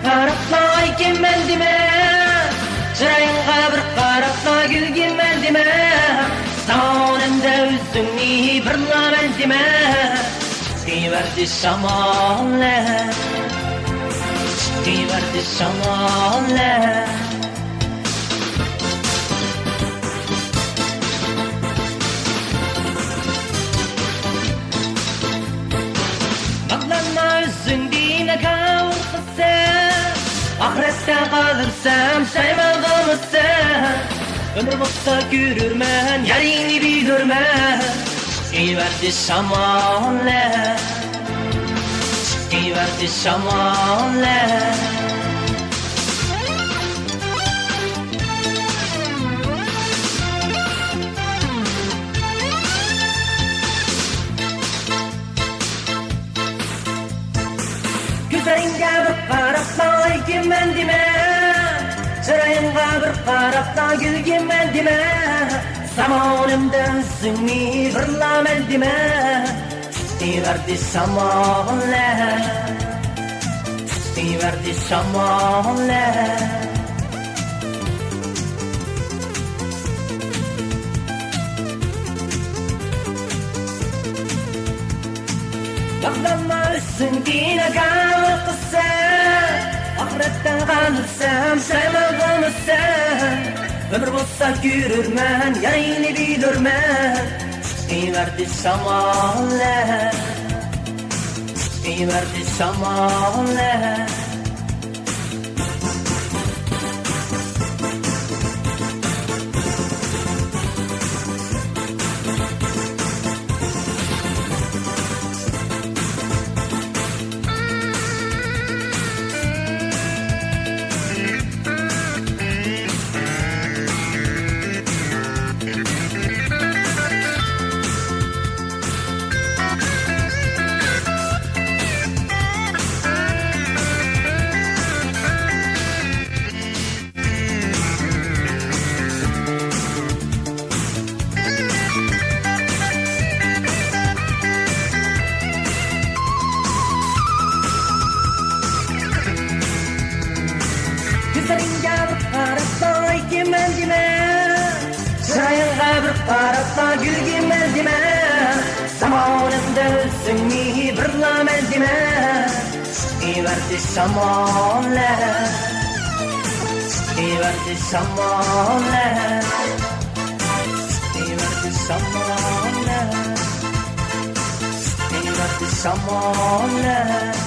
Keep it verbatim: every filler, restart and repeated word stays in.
قاراپلا ئايكىمەن دېمە، چىرايىڭغا بىر قاراپلا گۈلگىمەن دېمە، ساڭا ئۆزۈڭنى بىرلا مەن دېمە. چىقىۋەردى شاماللار، چىقىۋەردى شاماللار. باغلانما ئۆزۈڭ دېمە، كاۋۇر قىلسا، ئاخىرەتتە قالۇرسەن پۇشايمان قىلمىسا. ئۆمۈر بولسا كۆرۈرمەن، يارىنى بىلۇرمەن. چىقىۋەردى شاماللار، چىقىۋەردى شاماللار. كۆزلىرىڭگە بىر قاراپلا ئايكىمەن دېمە، چىرايىڭغا بىر قاراپلا گۈلگىمەن دېمە، زامانىمدا ئۆزۈڭنى بىرلا مەن دېمە. ئۇچۇۋەردى شاماللار، ئۇچۇۋەردى شاماللار. باغلانما ئۆزۈڭ دېمە، كاۋۇر قىلسا، ئاخىرەتتە قالسام پۇشايمان قىلمىسا. ئۆمۈر بولسا كۆرۈرمەن، يارىنى بىلۇرمەن. ئۇچۇۋەردى شاماللار، ئۇچۇۋەردى شاماللار. كۆزلىرىڭگە بىر قاراپلا ئايكىمەن دېمە، چىرايىڭغا بىر قاراپلا گۈلگىمەن دېمە، زامانىمدا ئۆزۈڭنى بىرلا مەن دېمە. ئۇچۇۋەردى شاماللار، ئۇچۇۋەردى شاماللار، ئۇچۇۋەردى شاماللار، ئۇچۇۋەردى شاماللار.